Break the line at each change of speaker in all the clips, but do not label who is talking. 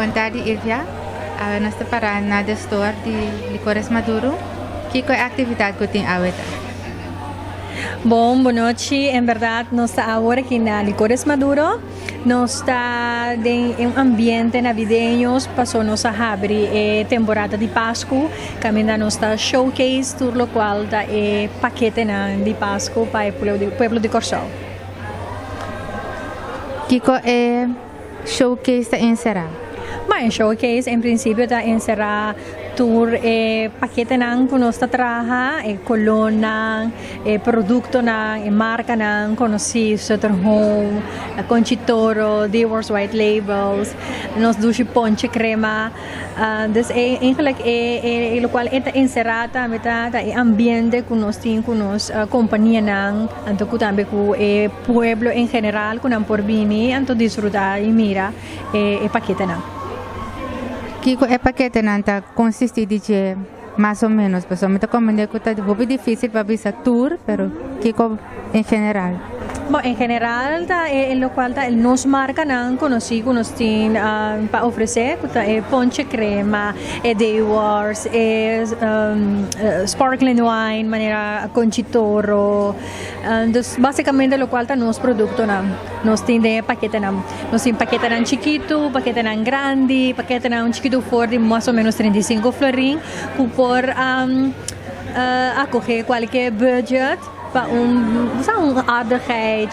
Bon tardi, Ilvia. Awe nos ta para na The Store di Licores Maduro. Kiko e aktividat ku tin awe ta?
Bon, bon nochi. En berdad nos ta awor aki na Licores Maduro. Nos ta den un ambiente navideño paso nos a habri e temporada di Pascu. Caminda nos ta showcase tur locual ta e paketenan di Pascu pa e pueblo di Corsou.
Kiko e showcase ta enserá?
Bon, e showcase en prinsipio ta enserá tur e paketenan ku nos ta traha, e kolónan, e produktonan, e markanan konosí, Sutter Home, Concha y Toro, Dewar's White Labels, nos dushi ponche krema. Dus eigenlijk e lokual e ta enserá tambe ta e ambiente ku nos tin ku nos kompanianan, anto ku tambe ku e pueblo en general ku nan por bini anto disfrutá i mira e paketenan.
Kiko e paketenan ta konsistí di dje mas o ménos? Pasobra mi ta komprendé ku ta hopi difísil pa bisa tur, pero kiko en general?
Bon, en general ta e lokual ta nos markanan konosí ku nos tin pa ofresé, ku ta e ponche krema, e Dewar's, e sparkling wine manera Concha y Toro. Dus basikamente lokual ta nos produktonan nos tin den e paketenan. Nos tin paketenan chikitu, paketenan grandi, paketenan chikitu for di mas o menos 35 florin ku por akoge kualke budget pa un sa un aardigheid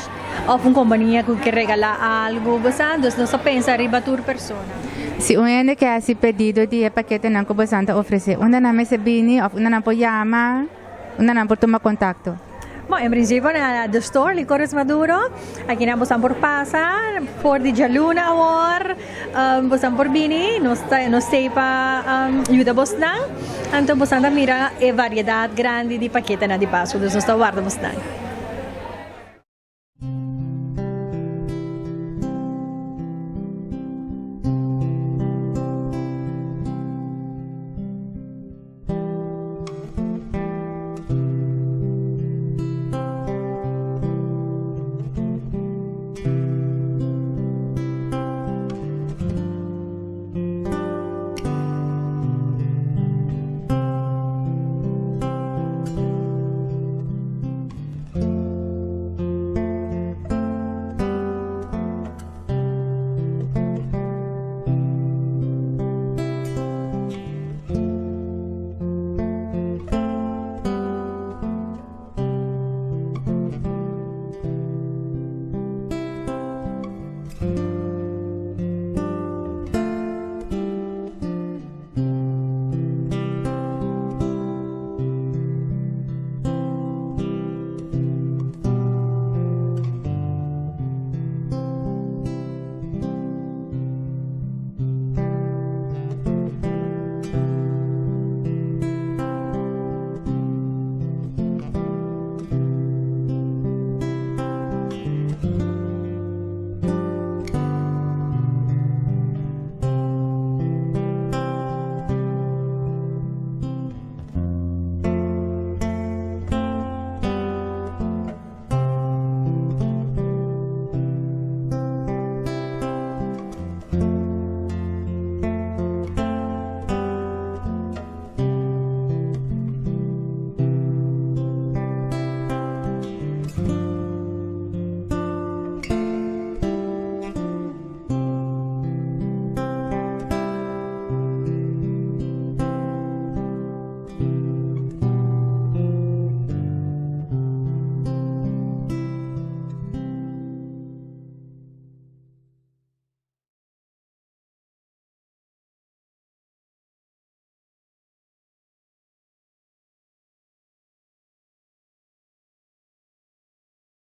of un kompania ku ke regalá algu bo sa. Dus nos ta pensa riba tur persona.
Si un hende ke hasi pedido di e paketenan ku boso ta ofresé, unda nan mester bini òf unda nan por yama, unda nan por tuma kontakto?
Bon, en prinsipio na The Store Licores Maduro, aki nan boso por pasa for di djaluna awor, boso por bini, nos ta nos stay pa yuda bosnan, anto boso ta mira e variedat grandi di paketenan di Pasku, dus nos ta warda bosnan.